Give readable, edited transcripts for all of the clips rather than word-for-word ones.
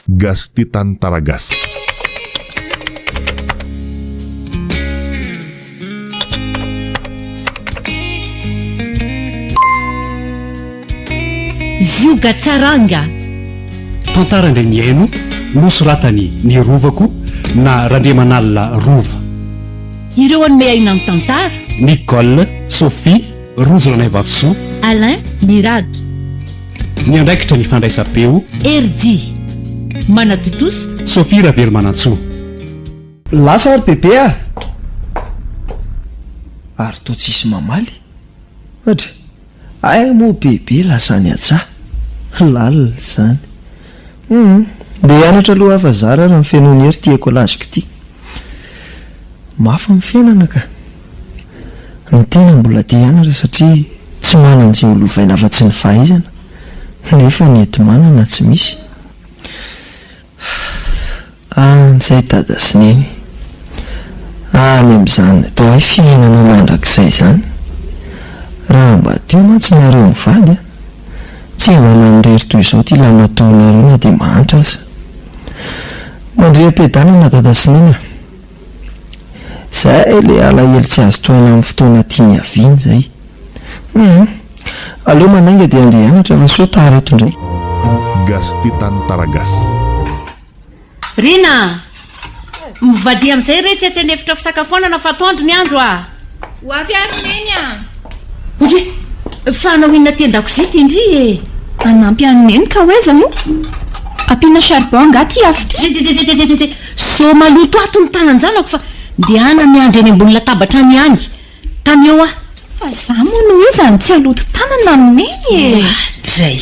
Gasy Tantara Gasy. Zioga Tsaranga. Tantara indray mihaino nosoratan'i Ny Rovako na Randriamanalina Rova. Ireo hanome aina ny tantara. Nicole, Sophie, Rojo Ranaivavisoa. Alain, Mirado. Niandraikitra ny fandraisam-peo. Herijy. Manatontosa. Sophie Ravelomanantsoa. Lasa ary bebe a! Ary toa tsisy mamaly. Ohatra, Hay moa bebe lasa any an-tsaha. Lalina izany. Hum, ndeha hianatra aloha aho fa zara ary ny fenoin'i Hery ity écolage-ko ity. Mafy ny fiainana ka. Ny tena mbola te hianatra satria tsy manana izay ho lovaina afa-tsy ny fahaizana, nefa ny enti-manana tsy misy. Any izay dada sy neny. Any amin'izany atao hoe fiainana mandrakizay izany. Raha mba teo mantsy nareo mivady an! Tsy mba nanirery toy izao ity lahimatoanareo na dia mahantra aza. Mandria am-piadanana dada sy neny a! Izay ilay alahelo tsy azo tohaina amin'ny fotoana tiany hiaviana izay. Hum! Aleo manainga dia andeha hianatra fa sao tara eto indray. Gasy tia tantara gasy. Rina a! Mivadia amin'izay re tsy etsy an'efitra fisakafoanana fa atoandro ny andro a! Ho avy ary Neny a! Ndry! Fa hanao inona aty an-dakozia ity ndry e? Hanampy an'i Neny ka ho aiza moa? Ampiana charbon angaha ity afo ity? Tsetsetsetsetset! Sao maloto ato ny tanan-janako fa ndehana miandry eny ambony latabatra any ihany! Tamy eo aho. Fa za moa no iza no tsy haloto tanana amin'i Neny e! Oadray!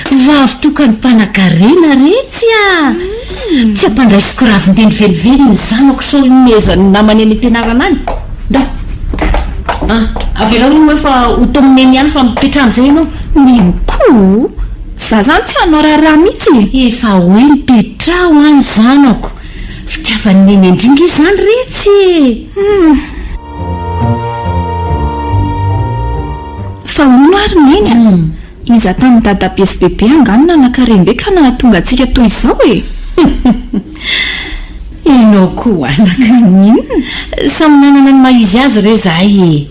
Vavy tokany mpanakarena retsy a! Tsy ampandraisiko ravin-dendry velively ny zanako sao hihomehezan'ny namany any am-pianarana any. Ndao! Ah, avelao iny hoe fa ho taomin'i Neny ihany fa mipetraha amin'izay ianao. Neny koa! Za zany tsy hanao raharaha mihitsy e! Efa hoe mipetraho any zanako! Fitiavan'i Neny an-dry nge izany retsy e! Hum! Fa hono ary Neny a! Iza tamin'i Dadabe sy Bebe angaha no nanan-karem-be ka nahatonga antsika toy izao e? Ianao koa anaka. Maninona? Samy nanana ny maha izy azy re izahay e!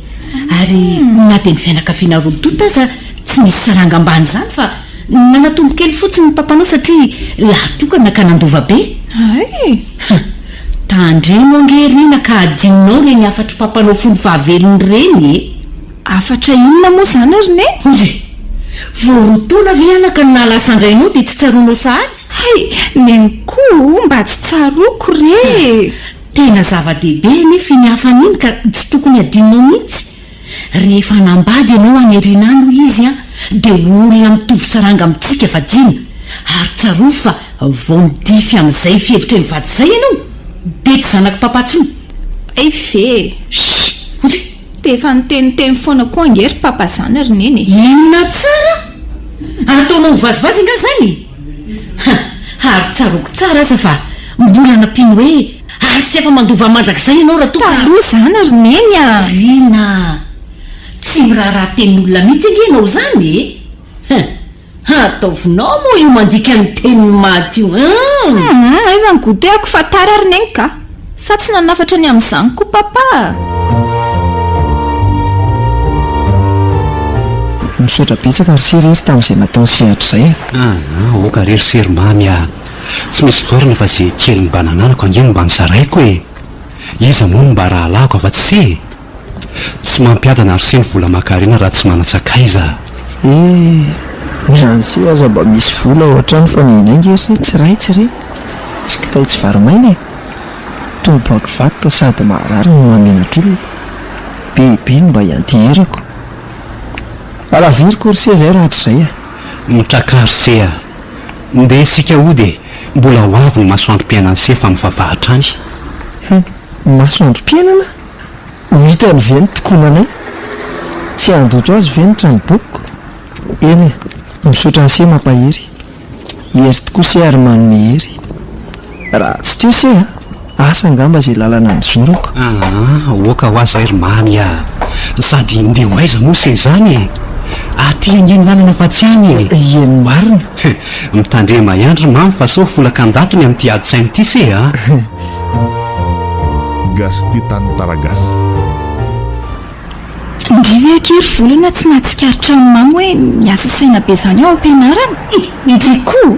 Ary na dia ny fianakaviana roa tonta aza tsy nisy saranga ambany izany fa nanatombo kely fotsiny ny papanao satria lahy tokana ka nandova be. Hay! Tandremo ange Rina ka adinonao ireny hafatry papanao fony fahavelony ireny e! Hafatra inona moa izany ry Neny? Ndry! Vao roa taona ve anaka no nahalasa an-drainao dia tsy tsaroanao sahady? Hay! Neny koa mba tsy tsaroako re e! Tena zava-dehibe anefa iny hafany iny ka tsy tokony hadinonao mihitsy. Rehefa hanambady ianao any aoriana any hoy izy an, dia ho olona mitovy saranga amintsika vadiana. Ary tsarovy fa vao midify amin'izay fihevitray mivady izay ianao dia tsy zanak'i papa intsony. Hay ve e! Chut! Ndry! Dia efa niteniteny foana koa ange ry papa izany ry neny e! Inona tsara? Ataonao ho vazivazy angaha izany e? Ha! Ary tsaroako tsara aza fa mbola nampiany hoe. Ary tsy afa-mandova mandrakizay ianao raha toa ka. Taloha izany ry Neny a! Rina a! Tsy miraharaha tenin'olona mihitsy ange ianao izany e! Hein! Ataovinao moa io mandika ny tenin'ny maty io hum! Hum! Aiza ny goûter-ako fa tara ry Neny ka! Sa tsy nanafatra ny amin'izany koa Papa a! Misaotra betsaka ry se rery tamin'izay nataony se hatrizay a! Aa, aoka re ry se ry mamy a! Tsy misy vorona fa ze kely mba nananako ange no mba nozaraiko e! Iza moa no mba rahalahiko afa-tsy se e? Tsy mampiadana ry se ny vola aman-karena raha tsy manan-tsakaiza a! Eh! Ny an'i se aza mba misy vola ao an-trano fa ny anay nge ry se tsy ray tsy re, tsy kitay tsy vary maina e! Toa mivakivaky ka sady maharary no mahamenatr'olona. Be be no mba ianteherako. Alaviriko ry se zay rahatrizay a! Mitraka ry se a! Ndeha isika hody e! Mbola ho avy ny masoandrom-piainan'i se fa mivavaha hatrany. Hum! Masoandrom-piainana? Ho hitany ve ny tokonanay? Tsy handoto azy ve ny tranobokiko? Eny e! Misaotra an'i se mampahery. Hery tokoa se ary manome hery. Raha tsy teo se a! Asa angamba izay lalana nizorako. Aa, oka hoa zay ry mamy a! Sady ndeha ho aiza moa se zany e? Aty ange ny lalana fa tsy any e! Eny marina. Mitandrema ihany ry Mamy fa sao folaka an-datony amin'ity ady saina ity se a! Gasy tia tantara gasy. Ndry ve akia ry Volana tsy mahatsikaritra an'i Mamy hoe miasa saina be izany ao am-pianarana? Ndry koa!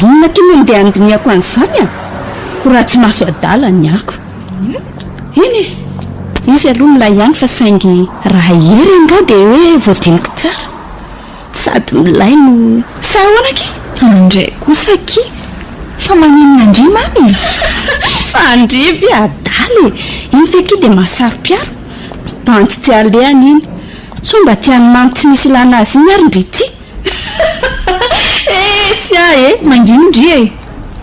Inona akia no ndeha handinihako an'izany a! Ko raha tsy maso adala ny ako. Eny e! Izy aloha milay ihany fa saingy raha Hery angaha dia hoe voadiniko tsara. Sady milay no. Sa ahoana akia? Andray kosa akia! Fa maninona ndry Mamy e? Fa ndry ve adala e! Iny ve akia dia mahasaro-piaro? Bandy tsy alehany iny. Sao mba tian'i Mamy tsy misy ilana azy iny ary ndry ity? Esy ah e! Manginy ndry e!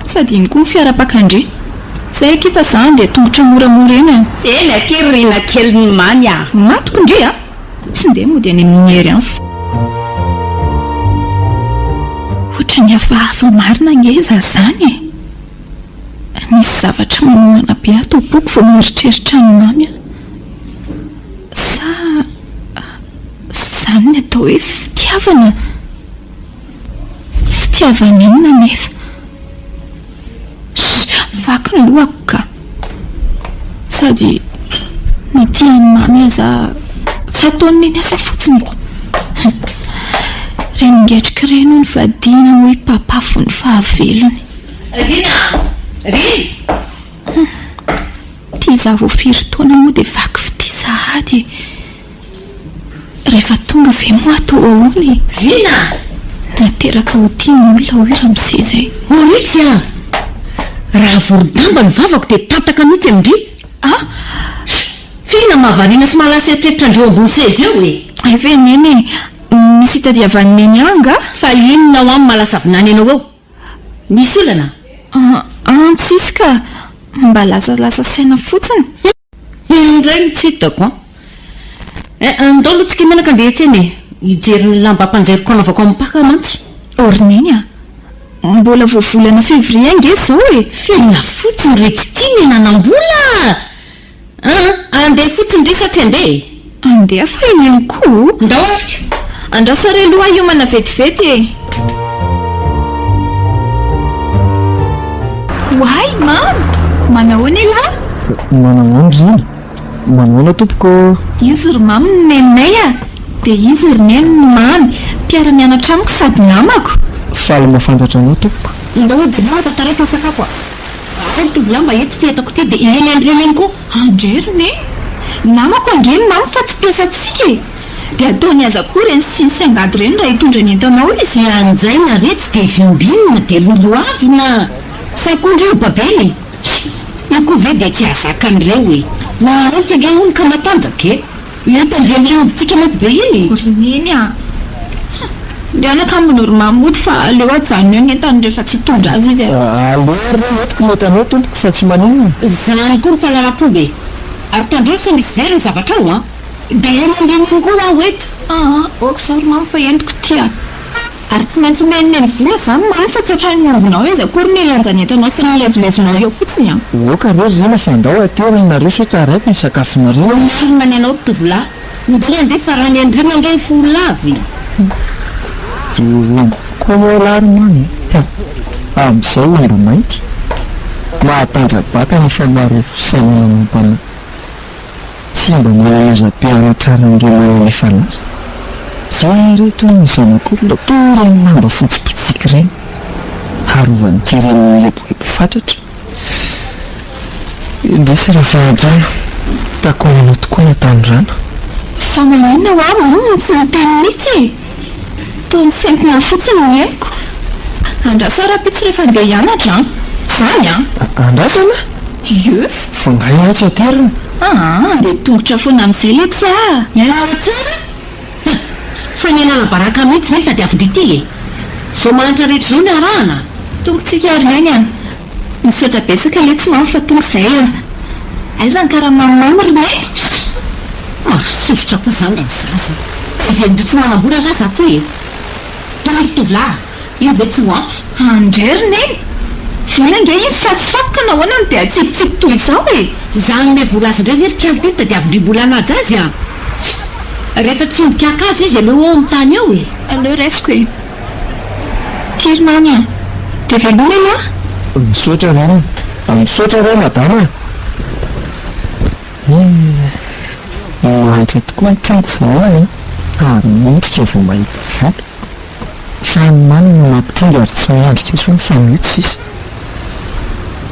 Sady iny koa ny fiara mpaka ndry. Zay akia fa za andeha tongotra moramora eny a! Eny akia ry Rina kelin'i Mamy ah! Matiko ndry a! Tsy ndeha mody any amin'i Hery any fa. Ohatran'ny hafahafa marina ange za zany e! Misy zavatra manohana be ato am-poko vao mieritreritra an'i Mamy aho. Sa izany ny atao hoe fitiavana? Fitiavana inona anefa? Sh! Vaky ny lohako ka! Sady na tia an'i Mamy aza tsy ataon'i Neny asa fotsiny e! Ireny ngetroka ireny hono vadiana hoy Papa fony fahavelony. Rina a! Rina! Hum! Tia izaho vao firy taona moa dia vaky fitia sahady e! Rehefa tonga ve moa atao ahoana e? Rina a! Nateraka ho tia ny olona hoy ramose izay. Oritsy a! Raha vorodamba ny vavako dia tataka mihitsy amin-dry. Ah! F'inona mahavariana sy mahalasa eritreritra an-dreo ambony seza eo e? Hay ve Neny e! Misy itadiavan'i Neny ahy angaha? Fa inona ho aho no mahalasa vinany anao eo? Misy olana? An, tsisy ka! Mba lasalasa saina fotsiny. Iny indray no tsy hitako an! Eh, andao aloha tsika mianaka andeha hiantsena e! Hijery ny lamba ampanjairiko hanaovako amin'ny Paka mantsy. Oh ry Neny a! Mbola vao volana février ange izao e! Fenina fotsiny re tsy tia ny nanam-bola a! Andeha fotsiny re sa tsy andeha e? Andeha fa iny ihany koa. Ndao ary! Andraso re aloha hiomana vetivety e! Oay Mamy! Manahoana elah? Manahoana ry Rina? Manahoana tompoko ô? Izy ry Mamy no neninay a! Dia izy ry Neny no Mamy, mpiara-mianatra amiko sady namako. Faly mahafantatra anao tompoko. Ndao ody aza taraiky ny sakafo a! Ary ny tovolahy mba eto ity ataoko ity dia eny andriana eny koa. Andre ry Neny! Namako ange ny Mamy fa tsy mpiasantsika e! Dia ataony aiza koa ireny siny sy angady ireny raha hitondra ny entanao izy? Lanjaina re tsy dia vimbinina dia lolohavina! Fa koa ndry io babena e! Io koa ve dia tsy hahazaka an'ireo e! Mahantra ange hono ka matanjaka e! Io tandremo ilay ombintsika maty be iny e! Ry Neny a! Ndehana ka minory Mamy mody fa aleo ajanony eo ny entany rehefa tsy hitondra azy izy e! Aleo ary re entiko ny entanao tompoko fa tsy maninona. Izany koa ny fahalalam-pomba e! Ary tandremo sao misy very ny zavatra ao an! Dia eny ambininy koa aho eto. Aa, ok izao ry Mamy fa entiko ity a! Ary tsy maintsy omen'i Neny vola izany Mamy fa tsy hatrany ny ombinao aiza akory ny lanjan'ny entanao sy ny levilevinao eo fotsiny an! Ok re ry Rina fa ndao aterina nareo sao taraiky ny sakafonareo. Marina ny anao ry tovolahy. Ndao handeha fa raha ny an-dRina ange hifoha lava e! Dia omby koa moa ialahy ry Mamy a! Amin'izay omby mainty, mahatanja-batana fa marefo saina amam-panahy. Tsy mba manana zam-pianatraran'ireo manana efa lasa. Zay ireto ny zanak'olona toa ireny lamba fotsy botsiaka ireny. Harovan'ity reny mieboebo fatratra. Indrisy Rafahadrana, takonana tokoa ny hatanorana. Fa maninona hoa moa no tsy miteny mihitsy e? Toa nitsentona fotsiny ny aiko. Andraso aho rahampitso rehefa handeha hianatra an! Izany an! Andrasana? Ie. Fa angaha ianao tsy aterina? Aa, dia tongotra foana amin'izay letsy ah! Miala tsara? Hum! Fa ny hanala baraka mihitsy ve no tadiavin-dry ity e? Izao mahantra rehetra izao no iarahana? Tongotsika ry Neny a! Misaotra betsaka letsy Mamy fa tonga izay a! Aiza ny karaman'i Mamy ry Neny? Chut! Mahasosotra koa izany raha ny zaza. Heverin-dry tsy manam-bola angaha za ty e? Tony ry tovolahy a! Io ve tsy ho ampy? Andre ry Neny! Vola ange iny fa tsy fako ka nahoana no dia atsipitsipy toy izao e? Za hanome vola azy indray ve ry kely ty no tadiavin-dry mbola hanaja azy a! Chut! Rehefa tsy mikiaka azy izy aleo ao amin'ny tany ao e! Aleo raisiko e! Ty ry Mamy a! Dia veloma ialahy! Misaotra anao a! Misaotra re madama a! Eh! Mahantra tokoa ny tranoko voalohany an! Ary mendrika vao mahita vola. Fa ny mamy no mampitrongy ary tsy mendrika intsony fa mioty sisa.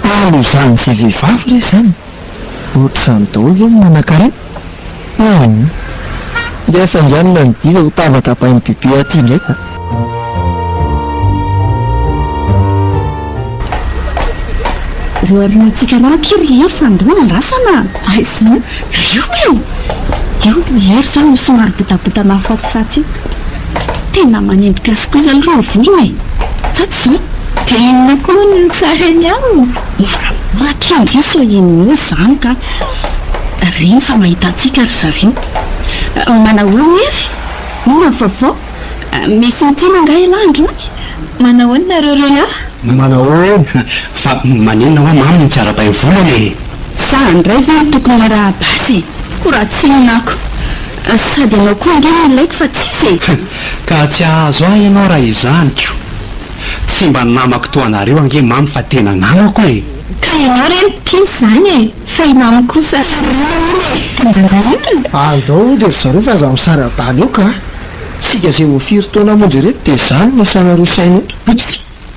Halozan'izay vehivavy re izany! Ohatr'izany daholo ve ny manankarena? Humm! Ndeha fainganina ny dia ho tabatabain'i Bebe aty indray ka! Ireo aorianantsika ireo akia ry Hery fa ndao andrasana a! Aiza? Io e! Io ry Hery izao no somary botabota mahafatifaty io. Tena manendrika azy koa izany aloha ny volony e! Sa tsy izany? Dia inona koa no tsara eny aminy? Moramora akia ndry sao henonao izany ka! Reny fa mahita antsika ry zareo. Manahoana Hery? Inona ny vaovao? Misy tiana angaha ialahy androany? Manahoana nareo roa lahy? Manahoana? Fa maninona hoa mamy ny tsy arabain'ny volana e? Za indray ve no tokony hiarahaba azy e? Koa raha tsy inona ako. Sady ianao koa ange no ilaiko fa tsisy e! Ka tsy hahazo ahy ianao raha izany ko! Tsy mba namako toa anareo ange mamy fa tena namako e! Ka ianao re no tiany izany e! Fa i mamy kosa sarona e! Tonga indray! Andao ry zareo fa aza misara-dala eo ka! Isika izay vao firy taona monja ireto dia izany no asanareo saina eto.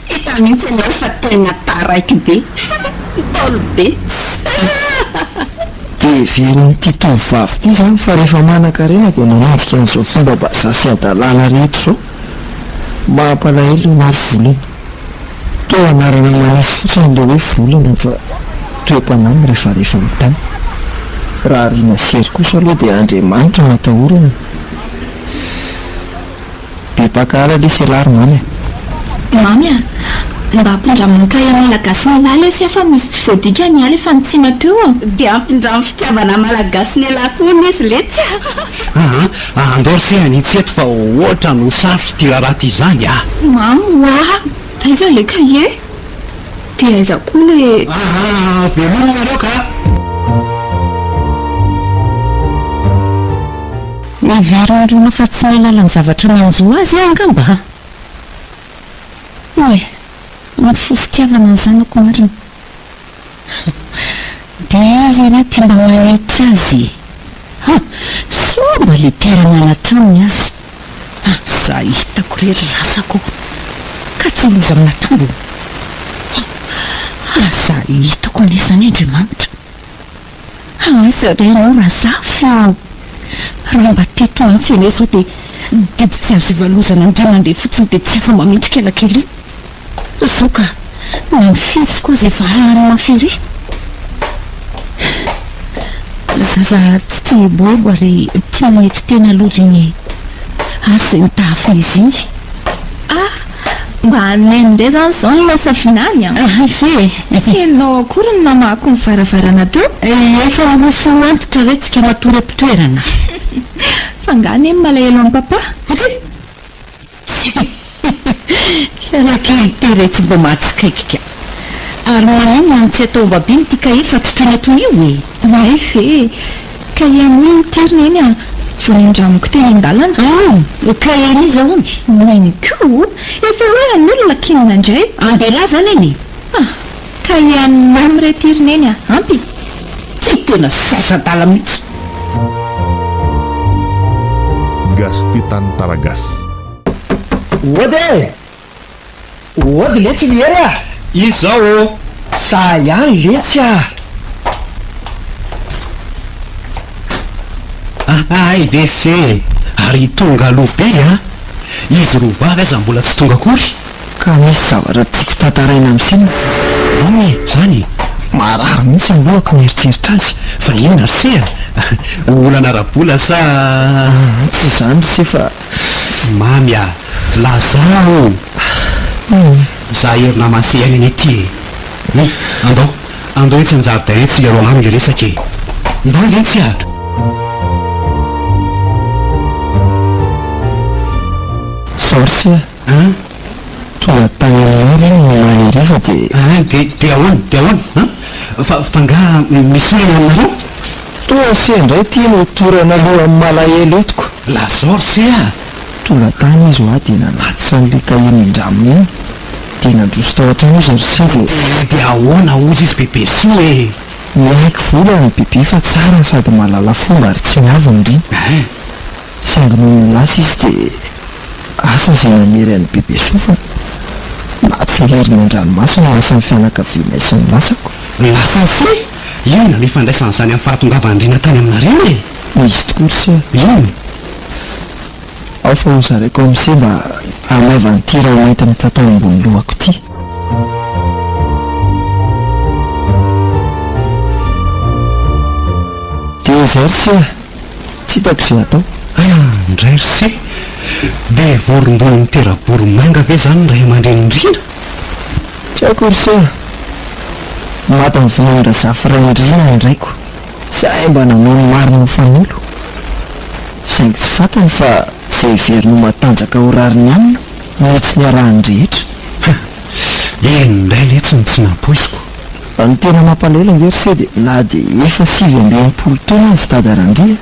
Hita mihitsy ianao fa tena taraiky be. Ntaolo be. Dia heverin'ity tovovavy ity izany fa rehefa manankarena dia manendrika an'izao fomba bazaha sy hadalana rehetra izao. Mampalahelo ny maro volana. Toa anarana manify fotsiny ilay hoe volana fa toe-panahy mirefarefa amin'ny tany. Raha Rina sy Hery kosa aloha dia Andriamanitra no atahorana. Be mpakahala lesy ialahy ry Mamy a! Mamy a! Mba ampindramo ny kahie malagasin'ialahy lesy aho fa misy tsy voadika ny ahy le fanitsiana teo a! Dia ampindramo fitiavana malagasin'ialahy koa hono izy letsy a! Aa! Andao ry se hanitsy eto fa ohatran'ny ho sarotra ity raharaha ity izany a! Mamy hoa! Aiza le kahie? Dia aiza koa le. Aa! Veloma nareo ka! Niverimberina fa tsy nahalala ny zavatra nanjo azy aho angamba a! Oay, ny fo fitiavana ny zanako marina. Dia aiza ialahy ty mba manaitra azy e? Ha! Soa mba le mpiara-mianatra aminy aza. Aza hitako re ry razako ka tsy loza amin'atambo. Ha! Aza hitako anie izany Andriamanitra. Aiza re ianao Razafy ô! Raha mba teto mantsy ianao izao dia didy tsy azo ivalozana indray mandeha fotsiny dia tsy afa-mamindrika ela kely iny. Izao ka, na ny fihetsiko aza efa halan'ny mafy ery. Zaza tsy tia mieboebo ary tia manetry tena aloha ry iny ary izay notahafin'izy iny. Ah! Mba anay indray izany izao no lasa vinany an! Hay ve e! Tsy henonao akory ny namahako ny varavarana teo? Efa miroso ho antitra re tsika matory am-pitoerana. Fa angaha neny malahelo an'i Papa? Fiara kely ity re tsy mba mahatsikaiky ka. Ary maninona no tsy atao ambabiana ity kahie fa trotroina toy io e? Hay ve e! Kahie an'olona ity ry Neny a! Vao nindramiko teny an-dalana. Hum! Kahie an'iza hono? Neny koa! Efa hoe an'olona k'inona indray? An-dehilahy izany anie! Ah! Kahie an'i Mamy re ity ry Neny a! Ampy? Ty tena zaza adala mihitsy! Gasy tia tantara gasy. Ody e! Ody letsy ry Hery a! Iza ô? Za ihany letsy a! Ahay ve se ary tonga aloha be a! Izy roa vavy aza mbola tsy tonga akory. Ka misy zavatra tiako tantaraina amin'i Sina. Ao e, zany e! Marary mihitsy ny lohako mieritreritra azy. Fa inona ry se a? Olana ara-bola sa. Aa, tsy izany ry se fa. Mamy a! Lazao! Za hery naman'i se ihany anie ity e! Hum, andao, andao etsy an-jaridaina etsy iareo mamy le resaka e! Ndao letsy a! Zao ry se a! An? Tonga tany aminay ry ny omaly hariva dia. An, dia, dia ahoana, dia ahoana? An? Fa, fa angaha misy olana aminareo? Toa se indray ity no torana lohan'ny malahelo eto ko. Lazao ry se a! Tonga tany izy hoa dia nanatitra an'ilay kahie nindraminy iny, dia nandroso tao an-trano izy ry se dia. Dia ahoana hozy izy Bebesoa e? Niaiky vola ny Bebe fa tsara sady mahalala fomba ary tsy miavona ry. Hein! Saingy nony lasa izy dia asa izay nanery an'i Bebesoa fa nahatsingerina an-dranomasina ny lasan'ny fianakavianay sy ny lasako. Lasan'i se? Inona no ifandraisan'izany amin'ny fahatongavan'i Rina tany aminareo e? Misy tokoa ry se a! Inona? Ao fa hozaraiko amin'i se mba hahamaivan'ity raho-mainty mitatao ambony lohako ity. Dia izay ry se a! Tsy hitako izay atao. Ah, ndray ry se! Dia vorondolo mitera-boromanga ve izany ny ray aman-drenin-dRina? Tsy haiko ry se a! Maty ny vonoin-dRazafy rain-dRina ny raiko. Izay mba nanao ny marina ho fanilo. Saingy tsy fantany fa izay heveriny ho matanjaka ho rariny aminy no tsy niarahan'ny rehetra. Ha! Eny indray letsy no tsy nampoiziko. Ny tena mampalahelo ange ry se dia na dia efa 69 taona aza i Dada Randria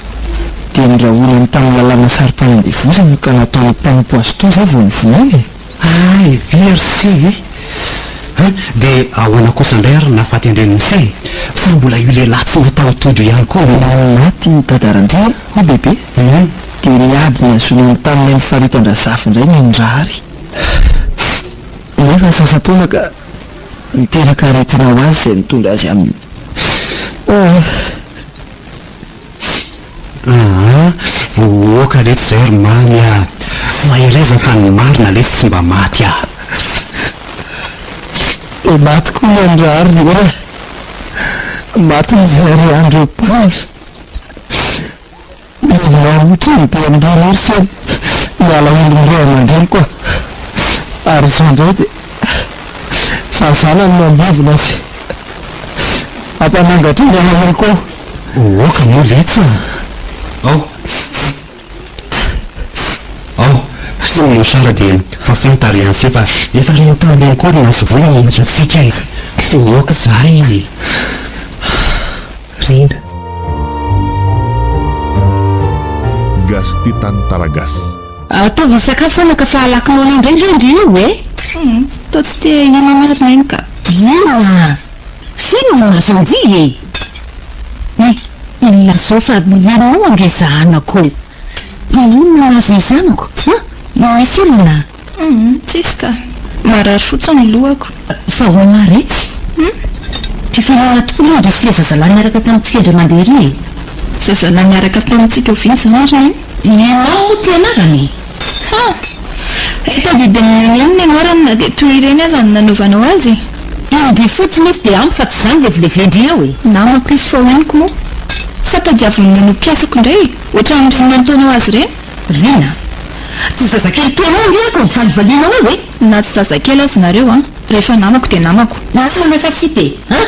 dia norahonany tamin'ny lalàna saro-panandevozana ka nataony mpanompo azy toa izay vao novonoina e! Hay ve ry se e! An! Dia ahoana kosa indray ary ny nahafaty an-drenin'i se e? Sa mbola io lehilahy tsy mataho-tody io ihany koa no. Nony maty i Dada Randria, hoy Bebe, dia niady nihazoana ny taninay nifaritan-dRazafy indray ny Nirahary. Nefa sasa-poana ka niteraka aretina ho azy izay nitondra azy amin'ny. Aa oka letsy zay ry mamy a! Mahereza fa ny marina letsy tsy mba maty a! Dia maty koa ny an'i Rahary ry a! Maty ny reharehan'ireo mpandry. Midina ohatran'ny be amin'ireny ry se ny alahelon'ny ray aman-dreniko a! Ary izao indray dia za zanany no ambovona sy hampanangatra ny alaheloko ao. Oka moa letsy a! Ao! Ao! Feno mosara dia fafao ny tarehin'i se fa efa reny tany reny koa ry Masovola no andrasantsika e! Oka zahay e! Rina. Gasy tia tantara gasy. Ataovy sakafo anaka fa halaky noana indray ve ndry io e? Hum, toa tsy te hihinana ry neny ka. Inona? F'inona no azon-dry e? Eh, lazao fa ianao ange zanako. Inona no azon'ny zanako? An? Misy olona? Humm, tsisy ka. Marary fotsiny ny lohako. Fa ahoana ary etsy? Humm. Mpifanena tokoa aloha ndry sy ilay zazalahy niaraka tamintsika indray mandeha iry e. Zazalahy niaraka tamintsika oviana izany ry Neny? Ianao moa ty anarany e? Ha! Hay tadidin'i Neny ihany ny anarany na dia toy ireny aza ny nanaovanao azy e. Indry fotsiny izy dia ampy fa tsy izany levileven-dry eo e. Namako izy fa hoeniko moa. Sa tadiavin'i Neny ho mpiasako indray e? Ohatran'ireny nataonao azy ireny? Rina, tsy zazakely toa anao ange aho ka ho valivalianao eo e! Na tsy zazakely aza nareo an, rehefa namako dia namako. Namana sa sipa e? An?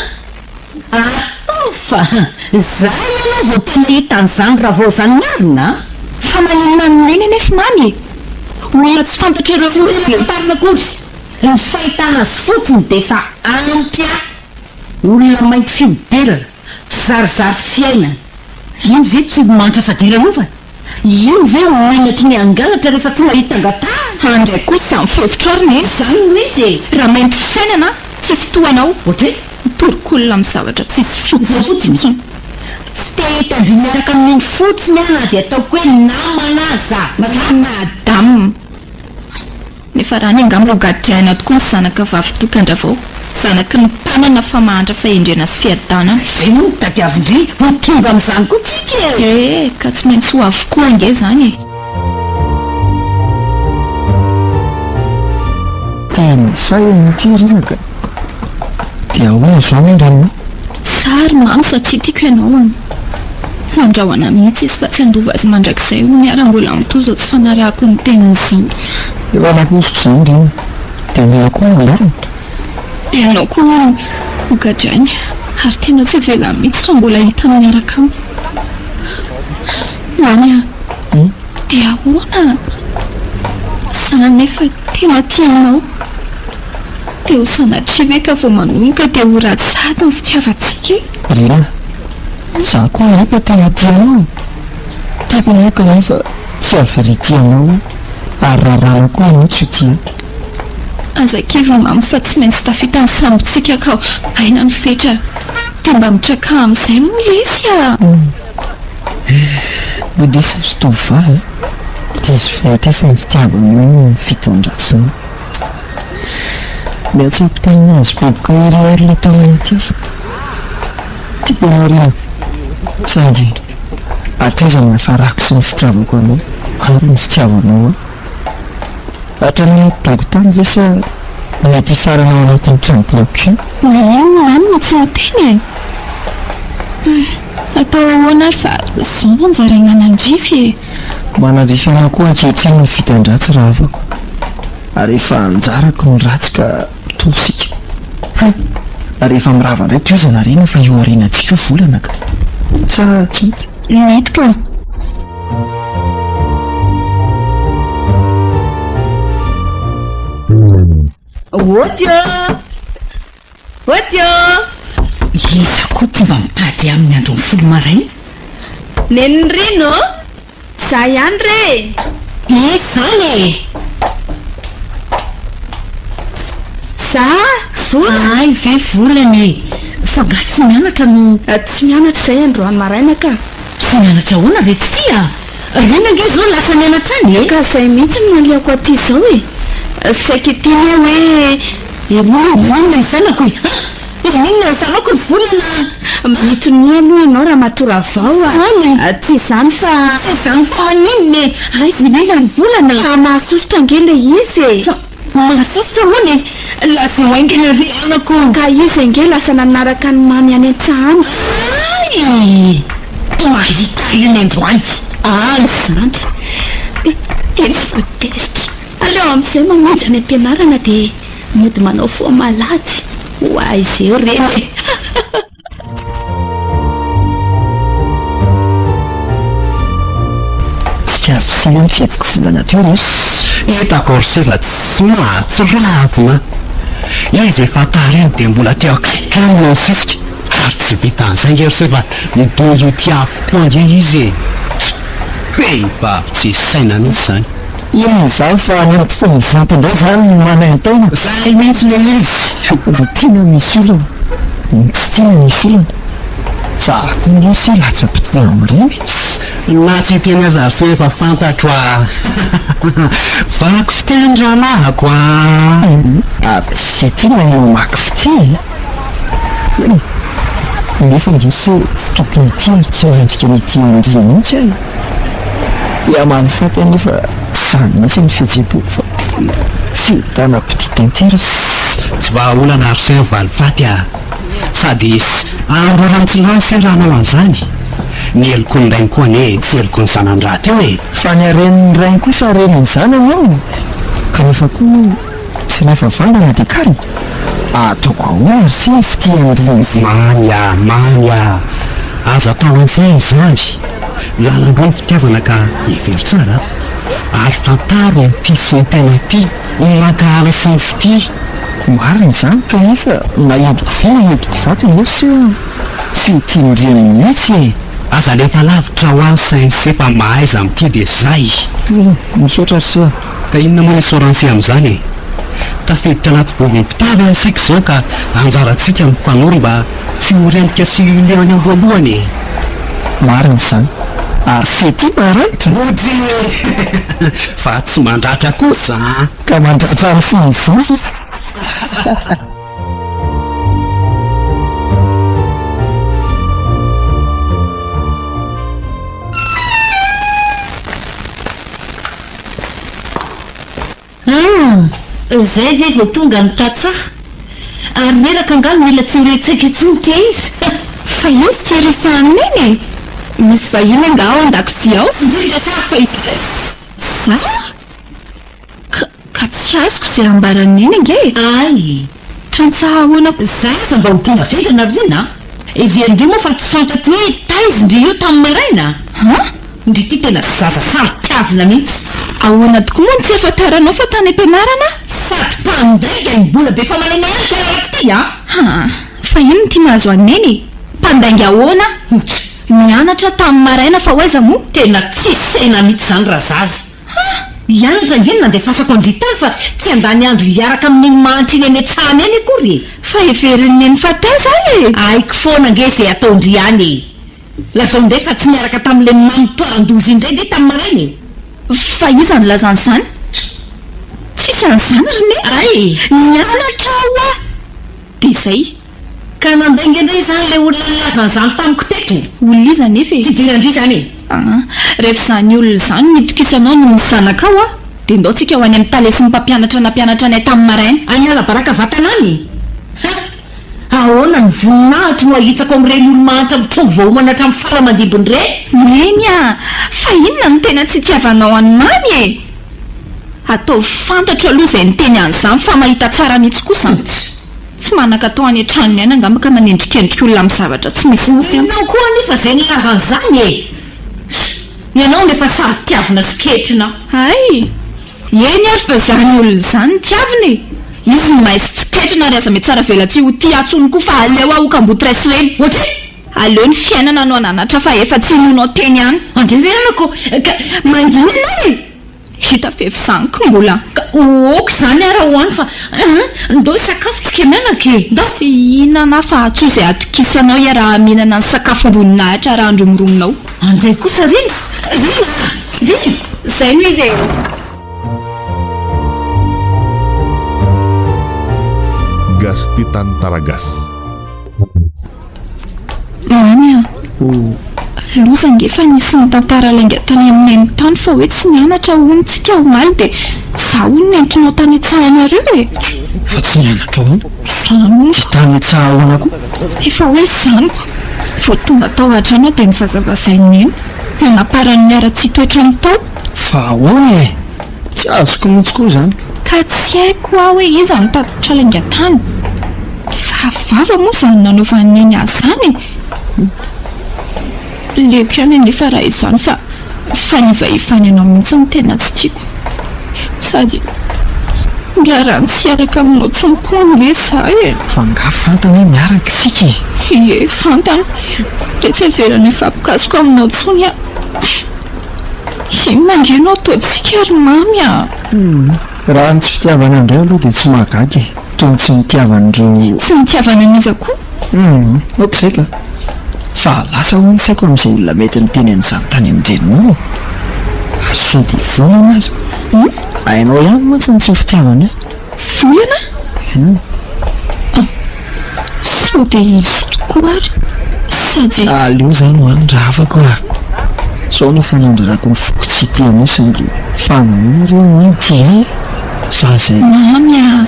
Ataovy fa zay ianao vao tena hita an'izany Ravao izany marina an! Fa maninona an'i Neny anefa Mamy e? Olona tsy fantatr'ireo tsy mila fantarina akory. Ny fahitana azy fotsiny dia efa ampy ahy. Olona mainty fihodirana, tsizarizary fiainana. Iny ve tsy olo-mantra fadiranovana? Iny ve ho menatry ny hangalatra rehefa tsy mahita angatahana? Andray kosa izany fihevitrao ry Neny. Izany no izy e! Raha mainty fisainana tsisy toa anao. Ohatra hoe? Mitoroko olona amin'ny zavatra tsisy Izao fotsiny. intsony. Tsy te hahita an-dry miaraka amin'iny fotsiny aho na dia ataoko hoe namana aza. Mazava? Madame. Nefa raha ny angamba ho gadraina tokoa ny zanaka vavy tokan-dRavao, zanaky ny mpanana fa mahantra fahendrena sy fiadanana. Izay moa no tadiavin-dry ho tonga amin'izany koa tsika e! Eh, ka tsy maintsy ho avy koa ange izany e! Tena sahy an'ity ry ka! Dia ahoana izao moa ndry no? Sary mamy satria tiako ianao an! Nandrahona mihitsy izy fa tsy handova azy mandrakizay hono aho raha mbola mitohy izao tsy fanarahako ny teniny izao. Efa nampoiziko izany Rina. Dia mila koa ny anarany. Dia ianao koa hono ho gadrainy ary tena tsy avelany mihitsy raha mbola hitany miaraka aminy. Mamy a! Dia ahoana? Za anefa tena tia anao. Dia ho sanatria ve ka vao manomboka dia ho ratsy sahady ny fitiavantsika e? Rina, za koa anie ka tena tia anao e! Tiako ianao kanefa. Tsy havery hitia anao aho ary raràna koa ianao tsy ho tia ahy. Aza kivy Mamy fa tsy maintsy tafita ny sambontsika ka aina ny fetra dia mba mitrakà amin'izay moa lesy a! Indrisy ry tovovavy a! Diso fahita fa ny fitiavanao no fiton-dratsinao. Miantsampy tamin'ny hazo boboka iray ary ilay tanana tiako. Tiako ianao ry havana. Saingy hatraiza no hiafarako sy ny fitiavako anao ary ny fitiavanao ahy? Hatrany anaty dongon-tany ve sa mety hifarana ao anatin'ny trano bloc io? Maninona any no tsy miteny e? Hum, atao ahoana ary fa zao no anjara manandrify e! Manandrify anao koa ankehitriny ny fitan-dratsy rahavako. Ary efa anjarako ny ratsy ka mitovy isika. Hay! Ary efa mirava indray tohizana aoriana fa io aorianantsika io volana ka. Sa tsy mety? Mety ka. Ody ô! Ody ô! Iza koa ty mba mitady aminy andron'ny folo maraina? Nen'i Rino ô! Za ihany re e! Iza izany e? Za, Vola! Hay ve Volana e! Fa angaha tsy mianatra no. Tsy mianatra izay androany maraina ka! Tsy mianatra ahoana re tsy a! Rina ange izao lasa nianatra any e! Ka izay mihitsy no alehako aty izao e! Saika hiteny aho hoe. Inona ny zanako e! Inona ny zanako ry Volana a! Mitonia aloha ianao Ramatoa Ravao a! Tsy izany fa. Tsy izany fa maninona e! Aiza ilay ry Volana? Fa mahasosotra ange ilay izy e! Fa mahasosotra ahoana e? Lazao haingana ry anako! Ka izy ange lasa nanaraka an'i Mamy any an-tsaha any. Hay! Mahita iny androany! Any zandry! Dia efa tezitra. Aleo amin'izay mamonjy any am-pianarana dia mody manao faux malade ho aiza eo reny e! Tsikaritra sy ny fihetsiko volana teo re. Hitako ry se fa tsy mahatsiravina. Izy efa tara iny dia mbola teo akaiky any no nisisika. Ary tsy vitan'izay ange ry se fa midongy ho tiaviko koa ange izy e. Vehivavy tsisy saina mihitsy izany. Inona izany fa any amin'ny fomba indray izany no manaintaina? Zay mihitsy le izy! Ny tiana misy olana, ny tsy tiana misy olana. Za koa nge se latsa-pitia amin'ireny e! Na tsy hiteny aza ry se efa fantatro a! Vaky fitia ny rahalahiko a! Ary tsy tiana ny mamaky fitia e! Eny e! Nefa nge se tokony hitia ary tsy mendrika ny hitia an-dry mihitsy aho e! Dia mahalifaty anefa izany mihitsy ny fihetseham-poko fa tena fihodanam-pitia tanteraka. Tsy vahaolana Arsène valifaty a! Sady andro tsy lany se raha hanao an'izany. Ny heloky ny rainy koa anie tsy heloky ny zanany rahateo e! Fa ny haren'ny rainy kosa haren'ny zanany io! Kanefa koa tsy rehefa vandana dia karma? Ataoko ahoana ry se ny fitia an'i Rina? Mamy a! Mamy a! Aza atao an-tsaina izany! Lalam-be ny fitiavana ka hevero tsara ary fantaro ny tia sy ny tena tia, ny mankahala sy ny tsy tia. Marina izany kanefa na entiko vy na entiko vato anie ry se a! Tsy ho tian'i Riana mihitsy e! Aza alefa lavitra ho any Saint-C fa mahaiza mitia dia zay! Misaotra ry se a! Ka inona moa ny isaoran'i se amin'izany e? Tafiditra anaty vovon'ny fitiavana isika izao ka anjarantsika mifanoro mba Tsy ho rendrika sy leo any am-boalohany e! Marina izany. Ary fety maranitra? Mody e! Fa tsy mandratra kosa an! Ka mandratra ny fon'ny volo. Ah! Zay ve vao tonga ny tantsaha? Ary reraka angaha mila tsy ho re-tsaika intsony ity izy? Fa izy tsy resahan'i Neny e! Misy vahiny angaha ao an-dakozia ao? Resahako fa i. Za? Ka, ka tsy azoko izay ambaran'i Neny ange e! Ay! Tantsaha ahoana koa? Za aza mba ho tonga vendrana ry Rina a! Heverin-dry moa fa tsy fantatro hoe taiza ndry io tamin'ny maraina? An? Ndry ity tena zaza saro-tiavina mihitsy. Ahoana tokoa moa no tsy ahafantaranao fa tany am-pianarana aho? Sady mpandainga no mbola be famalaina ihany ity ratsy ity a! Haa, fa inona ity mahazo an'i Neny e? Mpandainga ahoana? Ntss! Nianatra tamin'ny maraina fa ho aiza moa? Tena tsisy saina mihitsy izany razaza. Ha! Hianatra ange no nandefasako an-dry tany fa tsy handany andro hiaraka amin'iny mahantra iny any an-tsahany any akory e! Fa heverin'i Neny fa taiza aho e! Haiko foana ange izay ataon-dry any e! Lazao indray fa tsy niaraka tamin'ilay mamy toaran-doza indray ndry tamin'ny maraina e! Fa iza no nilaza an'izany? Tsisy an'izany ry Neny! Ay! Nianatra aho hoa! Dia izay. Ka nandainga indray izany ilay olona nilaza an'izany tamiko teto? Olona iza anefa e? Tsy idiran-dry izany e! Aa! Rehefa izany olona izany no itokisanao noho ny zanakao aho, dia ndao tsika ho any amin'ny tale sy ny mpampianatra nampianatra anay tamin'ny maraina. Any halabaraka vatana any? Ha! Ahoana ny voninahitro no ahitsako amin'ireny olo-mahantra mitrongy vao homana hatramin'ny fara aman-dimbiny ireny? Neny a! Fa inona no tena tsy itiavanao an'i Mamy e? Ataovy fantatro aloha izay niteny an'izany fa mahita tsara mihitsy kosa an! Tsy manan-katao any an-tranony any angamba ka manendrikendrika olona amin'ny zavatra tsy misy mihitsy an! Ianao koa anefa izay nilaza an'izany e! Ianao no efa saro-tiavina sy ketrina. Hay! Eny ary fa zany olona izany tiavina e! Izy no mahay sy tsy ketrina ary aza mihatsara velatsihy ho tia atsony koa fa aleo aho ho kamboty ray sy reny! Ohatry? Aleo ny fiainana no hananatra fa efa tsy inoanao teny ihany. Andre re anako ka mangina ianao e! Hita fefy zany ko mbola. Ka ok izany ara ho any fa an! Ndao hisakafo tsika mianaka e! Ndao! Tsy hihinana aho fa atsoy izay atokisanao hiaraha-mihinana ny sakafom-boninahitra raha andromorominao. Andray kosa Rina! Rina a! Rina! Zay no izy e! Gas Titan Taragas. Mamy a! Loza ange fa nisy nitantara lainga tany aminay ny tany fa hoe tsy nianatra hono tsika omaly dia za hono nentinao tany an-tsahanareo e! Fa tsy nianatra hono? Zany hono. Dia tany an-tsaha ahoana koa? Efa hoe izany. Vao tonga tao an-trano aho dia nivazavazain'i Neny. Nanaparany ny haratsian-toetrany tao. Fa ahoana e? Tsy azoko mihitsy koa izany. Ka tsy haiko hoa hoe iza no tatitra lainga tany. Fa vava moa izany nanaovan'i Neny azy izany e! Leoko ihany anefa raha izany fa fanivahivany anao mihitsy no tena tsy tiako. Sady ndrarany tsy hiaraka aminao intsony koa ange za e! Fa angaha fantany hoe miaraka isika e? Ie, fantany. Dia tsy avelany hifampikasoka aminao intsony aho. Inona ange no ataontsika ry Mamy a? Humm, raha ny tsy fitiavana indray aloha dia tsy mahagaga e! Toy ny tsy nitiavan'ireo. Tsy nitiavana an'iza koa? Humm, ok izay ka! Fa lasa hono ny saiko amin'izay olona mety niteny an'izany tany amin-dreninao e! Ary sao dia volana aza? Humm? Hainao ihany mantsy ny tsy ho fitiavana ahy. Volana? Humm. Ah, sao dia izy tokoa ary? Sady. Aleo izany ho any rahavako a! Izao no efa nandrarako ny foko tsy hitia anao saingy fa nahoana re no hoe mitia ahy e? Za izay. Mamy a!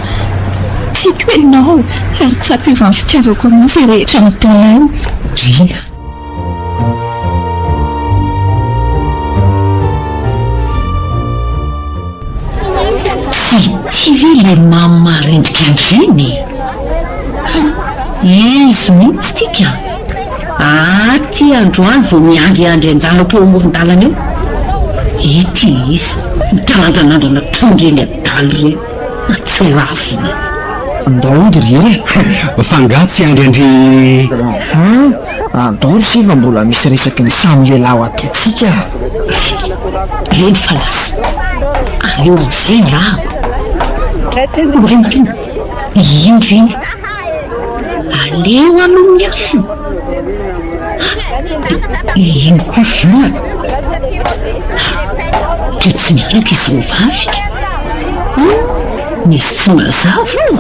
Tiako ianao ary tsy hampiova ny fitiavako anao izay rehetra nataonao. Rina. Tsy ity ve ilay mamy maharendrika an-dReny e? Ha! Izy mihitsy ity ka! Aty androany vao miandriandry an-janako eo amoron-dalana eo. Ety izy, mitanandranandrana toy ireny adala ireny. Mahatsiravina. Andao hody ry Hery e! Fa angaha tsy hiandry an-dry. Ahaa, andao ry se fa mbola misy resaky ny samy lehilahy ho ataontsika a! Eny fa lasa. Aleo amin'izay ny rahako. Oay marina, iny re iny. Aleo aloha miafina. Dia iny koa volana. Toa tsy miaraka izy roa vavy. Misy tsy mazava ao.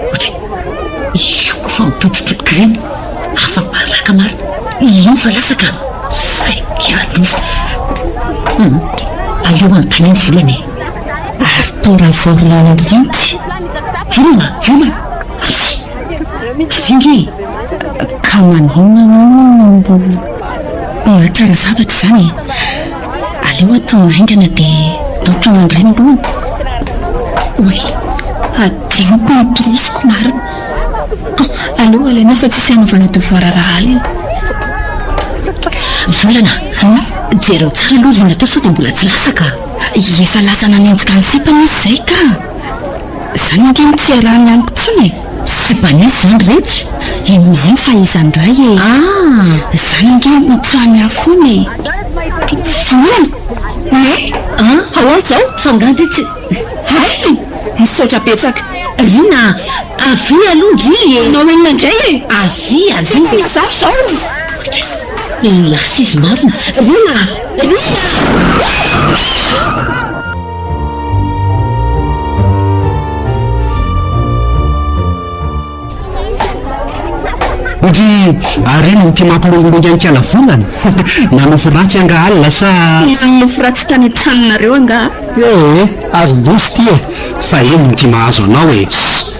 Ohatry io koa fa mitoditodika ireny. Afa-baraka marina. Iny fa lasa ka. Saika loza. Aleo anontaniana volana e. Ary tao Ravaorilala mihitsy. Volana, volana. Avia. Avia nge e. Ka maninona moa no mbola tsara zavatra izany e. Aleo atao haingana dia dotona indray ny lohany. Oay, adinoko ny trousse-ko marina. Aleo alaina fa tsisy hanaovana devoir rahalina. Volana, jereo tsara aloha ry natao sao dia mbola tsy lasa ka. Efa lasa nanenjika ny sipany izy izay ka. Izany ange no tsy iarahany amiko intsony e. Sipan'iza izany retsy? I Mamy fa iza indray e? Ah! Izany ange nitsoahan'ny ahy foana e! Volana! Ne! An! Ahoana izao? Fa angaha ndry tsy. Hay! Misaotra betsaka! Rina a! Avia aloha ndry e! Hanao inona indray e? Avia aloha! Tsy efa mazava izao! Lasa izy marina! Rina a! Rina a! Ndry, ary inona ity mampilongilongy an'i Kiala Volana? Nanofy ratsy angaha alina sa. Nanofy ratsy tany an-tranonareo angaha? Ee, azon-doza ity e! Fa inona ity mahazo anao e?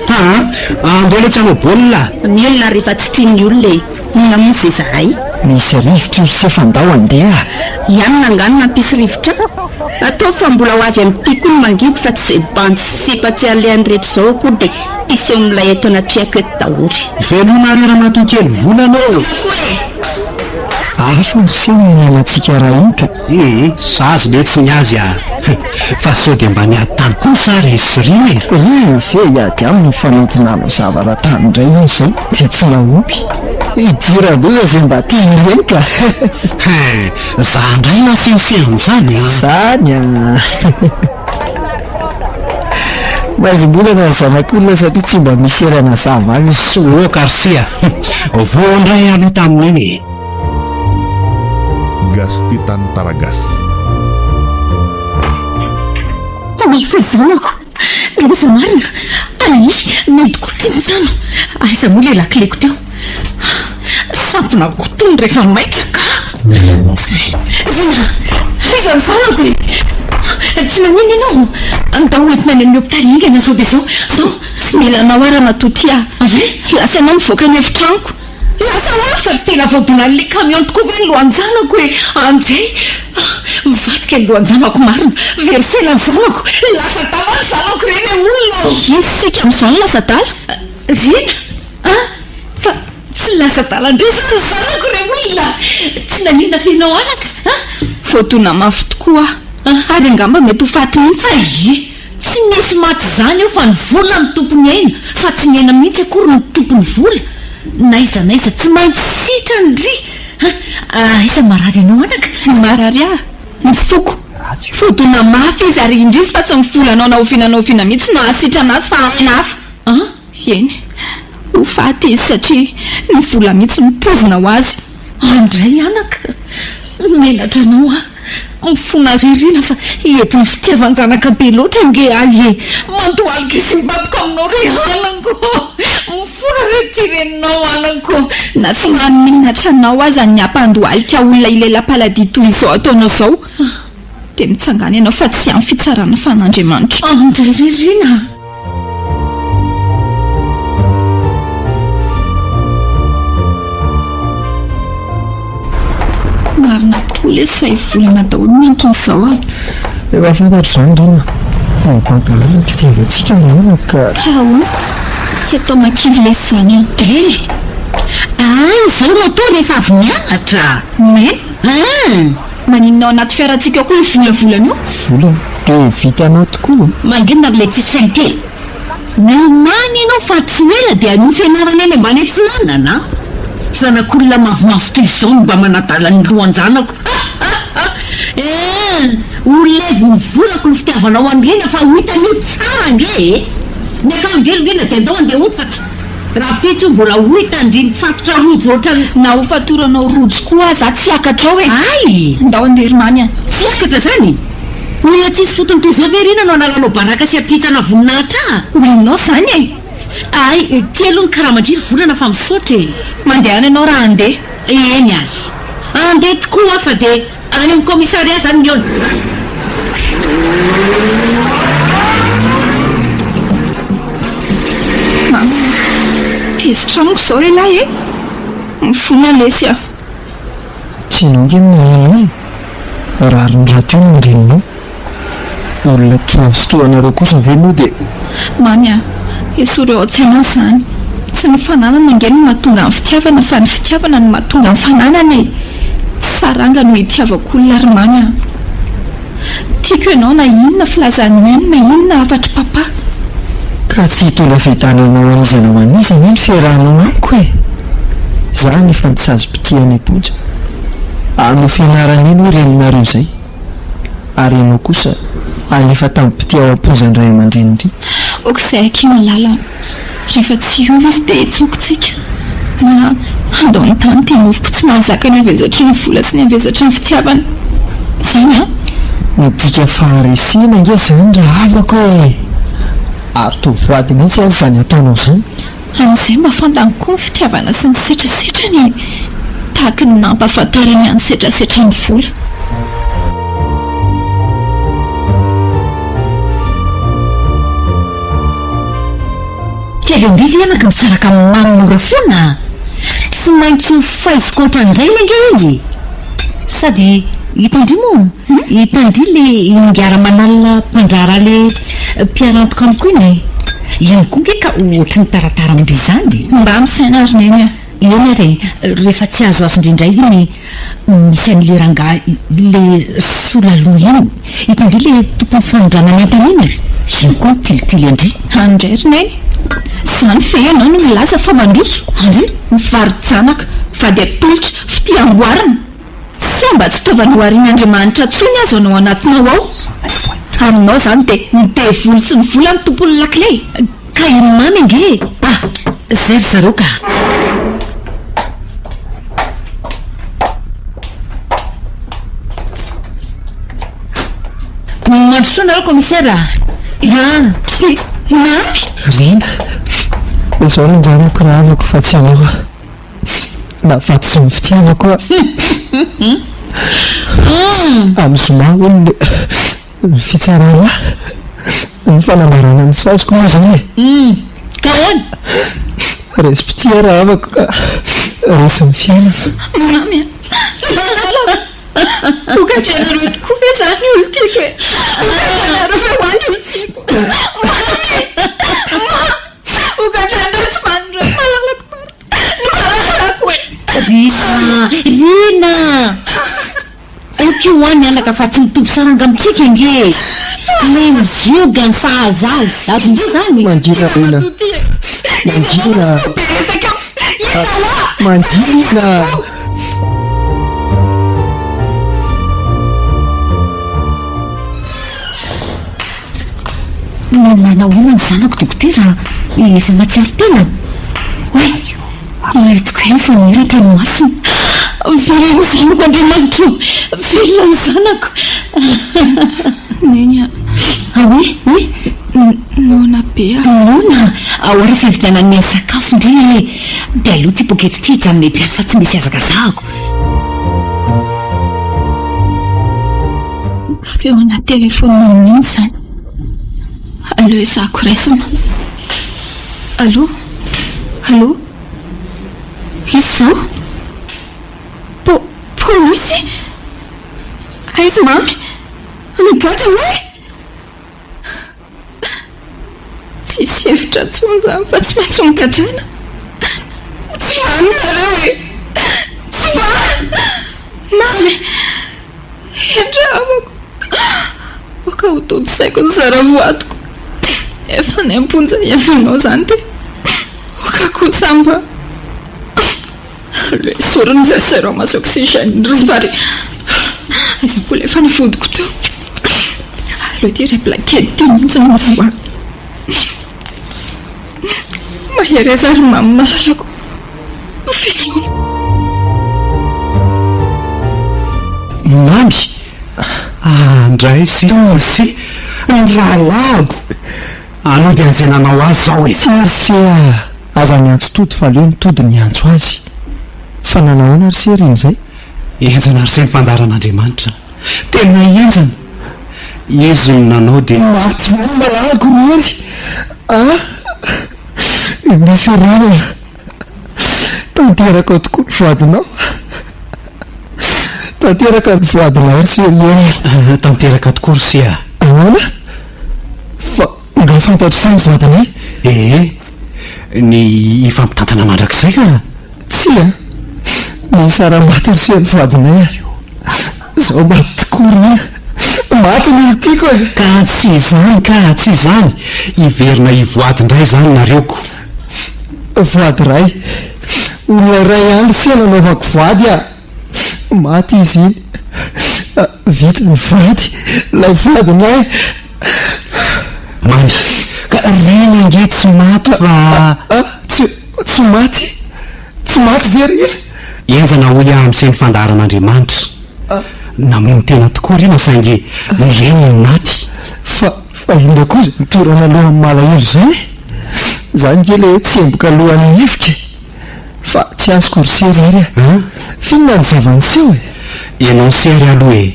Aa, andao letsy hanao baolina! Ny olona rehefa tsy tian'ny olona e! Inona moa izay zahay? Misy rivotra io ry se fa ndao handeha a! Ianona angaha no nampisy rivotra? Ataovy fa mbola ho avy amin'ity koa ny mangidy fa tsy izay bandy sy sipa tsy alehany rehetra izao akory dia hiseho milay eto anatrehako eto daholo. Veloma ry ramatoa kely volana ô! Hafa ry se ny niainantsika raha iny ka! Hum, sazy letsy ny azy a! Fa sao dia mba niady tany kosa ary izy sy Rina e? Rina ve hiady aminy fa nentina hanao zavatra tany indray iny izay dia tsy nahomby. Hidiran-doza izay mba tia ireny ka! Hein, za indray nasian'se an'izany an! Zany an! Maizim-bolana ny zanak'olona satria tsy mba misy hery hanazava azy. Soa ry se a! Voa indray aloha tamin'iny e! Gastitan Taragas. Mahita ny zanako. Loza marina. Ay, nodiko ity ny tany. Aiza moa ilay lakileko teo? Sampona kotony rehefa maika ka. Zay. Rina, aiza ny zanako e? Tsy naninona ianao? Andao hoentina any amin'ny hopitaly haingana sao dia izao. Izao. Tsy mila anao aho ramatoa ty a. Ary? Lasa ianao mivoaka ny efitranoko. Lasa hoa! Fa tena voadonan'ilay camion tokoa ve ny lohan-janako e! Andrey! Mivadika ny lohan-janako marina! Very saina ny zanako! Lasa adala ny zanako ireny e olona ô! Iza isika amin'izao no lasa adala? Rina a! Fa tsy lasa adala indray izany ny zanako re olona! Tsy naninona ve ianao anaka a? Voadona mafy tokoa aho ary angamba mety ho faty mihitsy. Aie! Tsy misy maty izany eo fa ny vola no tompon'ny aina fa tsy ny aina mihitsy akory no tompon'ny vola. N'aiza n'aiza tsy maintsy sitrany ndry a! Aiza marary anao anaka? Ny marary ahy? Ny foko. Voadona mafy izy ary indrisy fa tsy ny volanao na oviana na oviana mihitsy no hahasitrana azy fa aina hafa. An? Eny, ho faty izy satria ny vola mihitsy no poizina ho azy. Andray anaka, menatra anao aho. Mifona ririna fa entin'ny fitiavan-janaka be loatra ange ahy e! Mandohalika sy mibaboka aminao re anako ô! Mifona re ity reninao anako ô! Na tsy mahamenatra anao aza ny hampandohalika olona hilela-paladia toy izao ataonao izao, dia mitsangàna ianao fa tsy amin'ny fitsarana fa an'Andriamanitra. Andray ririna! Marina tokoa lesy fa i Volana daholo no anton'izao a! Efa fantatro izany Rina, fa mampankahala ny fitiavantsika ny olona ka. Ka ahoana? Tsy atao makivy lesy izany an! Eh! Ay izao no atao rehefa avy mianatra! Neny? An! Maninona ao anaty fiarantsika ao koa io volavolana io? Volana? Dia vitanao tokoa? Mangina ry le tsisy sain kely. Miomàna ianao fa tsy ho ela dia hanohy fianarana any ambany atsinanana a! Zanak'olona mavomavo toy izao no mba manadala ny lohan-janako ha! Eh! Ho levon'ny volako ny fitiavanao an'i Rina fa ho hitan'io tsara ange e! Ny akanjon-dry Rina dia andao handeha hody fa tsy rahampitso io mbola ho hitan-dry mifatotra rojo ohatran'ny. Na ho fatoranao rojo koa aza aho tsy hiakatra ao e! Hay! Ndao handeha ry Mamy a! Tsy hiakatra izany? Olona tsisy fotony toy izao ve Rina no analanao baraka sy ampihitsana voninahitra ahy? Ho inona izany e? Hay, ity aloha ny karaman-dry ry volana fa misaotra e! Mandehana ianao raha handeha. Eny ary. Handeha tokoa aho fa dia any amin'ny commissariat izany mihaona. Mamy a! Tezitra amiko izao ialahy e! Mifona lesy a! Tsy ianao ange no nanana e! Rariny rahateo ny reninao. Olona toa sy toa anareo kosa ve moa dia. Mamy a! Esory ao an-tsainao izany. Tsy ny fananana ange no mahatonga ny fitiavana fa ny fitiavana no mahatonga ny fananana e! Tsy saranga no itiavako olona ry Mamy a! Tiako ianao na inona filazan'ny inona inona hafatr'i Papa. Ka. Ka tsy hitondra fiadanana ho an'iza na ho an'iza anie ny fiarahanao amiko e! Za anefa ny sazim-pitia any am-ponja. Hanao fianarana eny hoy reninareo izay. Ary ianao kosa alefa tamim-pitia ao am-ponjan-dray aman-drenin-dry. Ok izay akia malala a! Rehefa tsy hiova izy dia hitsokontsika. Na handao ny tany ity nofoko tsy mahazaka ny havesatry ny vola sy ny havesatry ny fitiavana. Izany an! Midika faharesena ange izany rahavako e! Ary toa voady mihitsy aza izany ataonao izany. Amin'izay mba fantany koa ny fitiavana sy ny setrasetrany e! Tahaky ny nampahafantarany ahy ny setrasetran'ny vola. Kely indrindra ianaka misaraka amin'i Mamy mora foana a! Tsy maintsy ho faiziko ohatran-drainy ange iny e! Sady hitan-dry moa, hitan-dry le Ingaramanalina mpandraharaha le mpiara-antoka amiko iny e! Iny koa nge ka ohatry ny taratara amin-dry izany e! Mba misaina ry Neny a! Eny ary e, rehefa tsy azoazon-dry indray iny misy an'le rangahy le sola loha iny, hitan-dry le tompon'ny fanondranana entana iny e! Iny koa mitilitily an-dry. Any indray ry Neny, izany ve ianao no milaza fa mandroso? An-dry? Mivaro-janaka, vady atolotra, fitia amboarina. Sao mba tsy taovana ho arian'Andriamanitra intsony aza no ao anatinao ao? Aminao izany dia ny devoly sy ny vola no tompon'ny lakile e! Ka i Mamy ange e! Ah! Zay ry zareo ka! Mandrosoa nareo commissaire a! Ah! Tsy Mamy? Rina, izao no anjarako rahavako fa tsy ianao a! Na vato sy ny fitiavako a! Amin'ny zoma hono ny ny fitsarana ahy, ny fanambarana ny saziko moa izany e! Ka ahoana? Resim-pitia rahavako ka resin'ny fiainana. Mamy a! Malala a! Hogadrainareo tokoa ve izany olon-tiako e? Hogadrainareo ve ho ahy ny olon-tiako? Mamy e! Mamy! Hogadrainareo tsy vanona ireo malalako marina. Ny malalako e! Rina! Rina! Ok ho any anaka fa tsy mitovy saranga amintsika ange e! Le mizioga ny sahaza azy, azon-dry zany? Mangina Rina! Mangina! Mangina! Manahoana ny zanako dokotera efa mahatsiaro tena? Oay! Hitako ihany fa nihiratra ny masony. Velona ny zanako Andriamanitra o! Velona ny zanako! Neny a! Ah oui, oui. Noana be aho. Noana? Ao ary fividianan'i Neny sakafo ndry e! Dia aleo ity poketra ity hijanona eto ihany fa tsy misy hazakazahako. Feona telefaonina amin'iny izany. Aleo ezahako raisina. Allo? Allo? Iza izao? Po, polisy? Aiza Mamy? Migadra hoy? Tsisy hevitra intsony izany fa tsy maintsy hogadraina. Tsy vanona nareo e! Tsy vanona! Mamy! Hendry havako! Aoka ho tontosaiko ny zara-voadiko. Efa any am-ponja ihany ianao izany dia aoka kosa mba Aleo esorina ilay sérum sy oxygène ireto ary aiza koa ilay fanafodiko teo. Aleo ity iray plaquette ity mihitsy no hohaniko. Mahereza ry mamy malalako. Veloma. Mamy! Andray sy sy ny rahalahiko! Anao dia an'izay nanao azy izao e! Ary se a! Aza miantso tody fa aleo ny tody niantso azy. Fa nanahoana ry se ry injay? Henjana ry se ny fandaharan'Andriamanitra. Tena henjana. Izy no nanao dia. Maty ihany malalako ry Hery a! Misy rina. Tanteraka ao tokoa ny voadinao. Tanteraka ny voadinao ry se ry Hery. Tanteraka tokoa ry se a! Ahoana? Fa Nga fantatro sa ny vadinay? Ee, ny hifampitantana mandrakizay ka! Tsia, ny hisara-maty ry se ny vadinay a! Zao maty tokoa ry a! Maty ny olon-tiako e! Ka tsy izany ka, tsy izany! Hiverina hivoady indray izany nareo ko! Voady iray. Olona iray ihany ry se nanaovako voady a! Maty izy iny. Vita ny voady. Ilay voadinay. Mamy. Ka reny ange tsy maty fa. Tsy, tsy maty? Tsy maty ve ry ila? Henjana hoy aho amin'ise ny fandaharan'Andriamanitra. Namono tena tokoa Rina saingy ny reniny no maty. Fa, fa inona koa izany torana lohan'ny malahelo izany e? Za ange ilay hoe tsemboka lohan'ny rivotra e! Fa tsy azoko ry se ry hery a! F'inona ny zava-niseho e? Énoncé ary aloha e!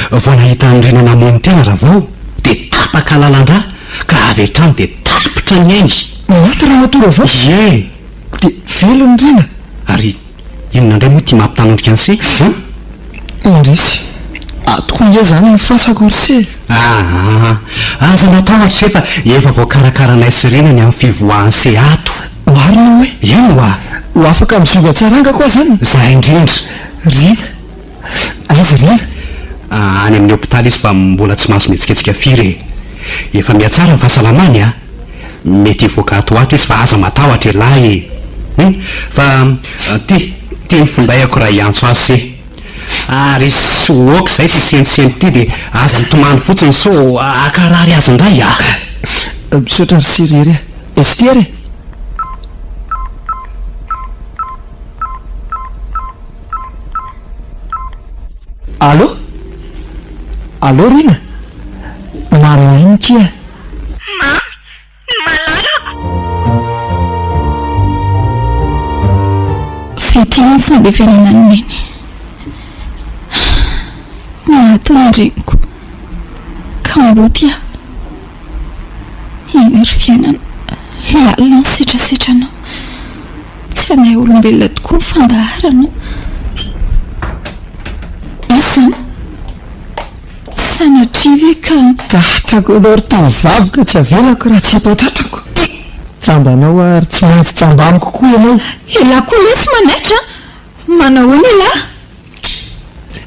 Vao nahita an'i Rina namono tena Ravao dia tapaka lalan-drà ka avy hatrany dia tapitra ny ainy. Maty ramatoa Ravao? Ie! Dia velona Rina? Ary inona indray moa ity mampitanondrika an'i se an? Indrisy! Ato koa nge zany ny fasako ry se e! Aa! Aza matahotra se fa efa voakarakaranay sy Rina ny amin'ny fivoahan'i se ato. Marina hoe? Eny oa! Ho afaka mizoga tsaranga koa zany? Zay indrindra! Rina! Aiza Rina? Any amin'ny hopitaly izy fa mbola tsy mahazo mihetsiketsika firy e! Efa mihatsara ny fahasalamany a! Mety hivoaka ato ho ato izy fa aza matahotra ialahy e! Hum! Fa ty, ty ny finday-ako raha hiantso azy se! Ary ok izay ty sentosento ty dia aza mitomany fotsiny sao hankarary azy indray a! Misaotra ry Siriry a! Estier e! Allô? Allô Rina? Mamy iny kia. Mamy, ny malalako. Vita iny ny fandevenana an'i Neny. Maty ny reniko. Kamboty aho. Iny ry fiainana, lalina ny setrasetranao. Tsy anay olombelona tokoa ny fandaharana. Iza izany? Sanatria ve ka. Tratrako ianao ry tovovavy ka tsy avelako raha tsy atao tratrako. Jamba anao aho ary tsy maintsy jamba amiko koa ianao. Elah koa lesy manaitra a! Manahoana elah?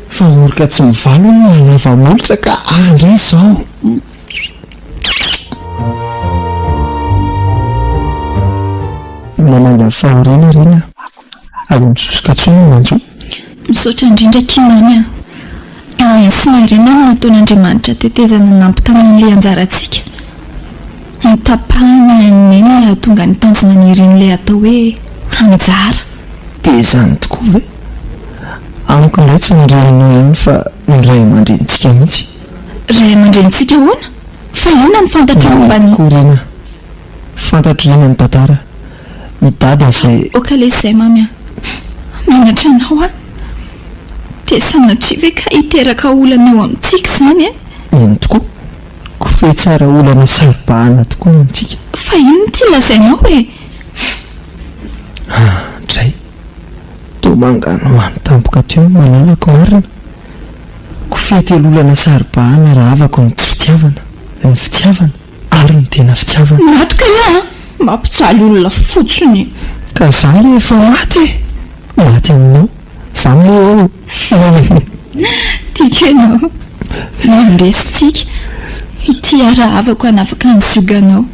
Fa oroka tsy mivaly hono ny manava molotra ka ahy indray izao. Manangana fahoriana Rina a! Aza misosoka intsony ny manjo. Misaotra indrindra akia Mamy a! Ny aina sy ny harena no nataon'Andriamanitra tetezana nampitana an'ilay anjarantsika. Notapahiny ny ain'i Neny hahatonga ny tanjona nirin'ilay atao hoe anjara. Dia izany tokoa ve? Amiko indray tsy ny reninao ihany fa ny ray aman-drenintsika mihitsy. Ray aman-drenintsika ahoana? Fa inona no fantatrao momba ny. Mety koa Rina. Fantatro Rina ny tantara. I Dada izay. Aoka lesy izay Mamy a! Menatra anao aho. Dia sanatria ve ka hiteraka olana eo amintsika izany e? Eny tokoa. Kofehy tsara olana saro-bahana tokoa ny amintsika. Fa inona ity lazainao e? Ah, dray. Toa manganohano tampoka teo ny malalako marina. Kofehy telolana saro-bahana rahavako ny tsy fitiavana, ny fitiavana ary ny tena fitiavana. Maty kay aho an! Mampijaly olona fotsiny. Ka za le efa maty e! Maty aminao. Za moa eo. Tiako ianao. Mandresy tsika. Ity arahavako hanafaka ny zioganao.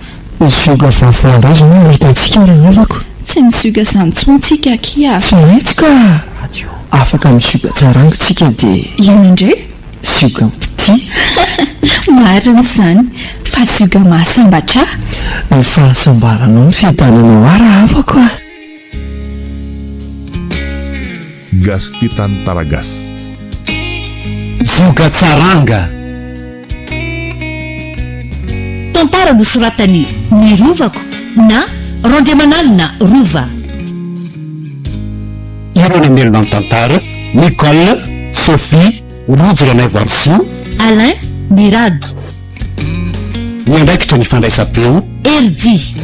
Zioga vaovao indray izao no hitantsika rahavako. Tsy mizioga izany intsony tsika akia a. Tsy maintsy ka! Afaka mizioga tsarangy tsika dia. Inona indray? Ziogam-pitia. Marina izany. Fa zioga mahasambatra ahy. Ny fahasambaranao ny fiadananao ahy rahavako a. Gasy tia tantara gasy. Vokatsaranga. Tantara nosoratan'i Ny Rovako na Randriamanalina Rova. Ireo namelona ny tantara, Nicole, Sophie, Rojo Ranaivoarisoa. Alain, Mirado. Niandraikitra ny fandraisam-peo. Herijy.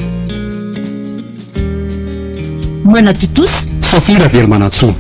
Manatontosa. Sophie Ravelomanantsoa.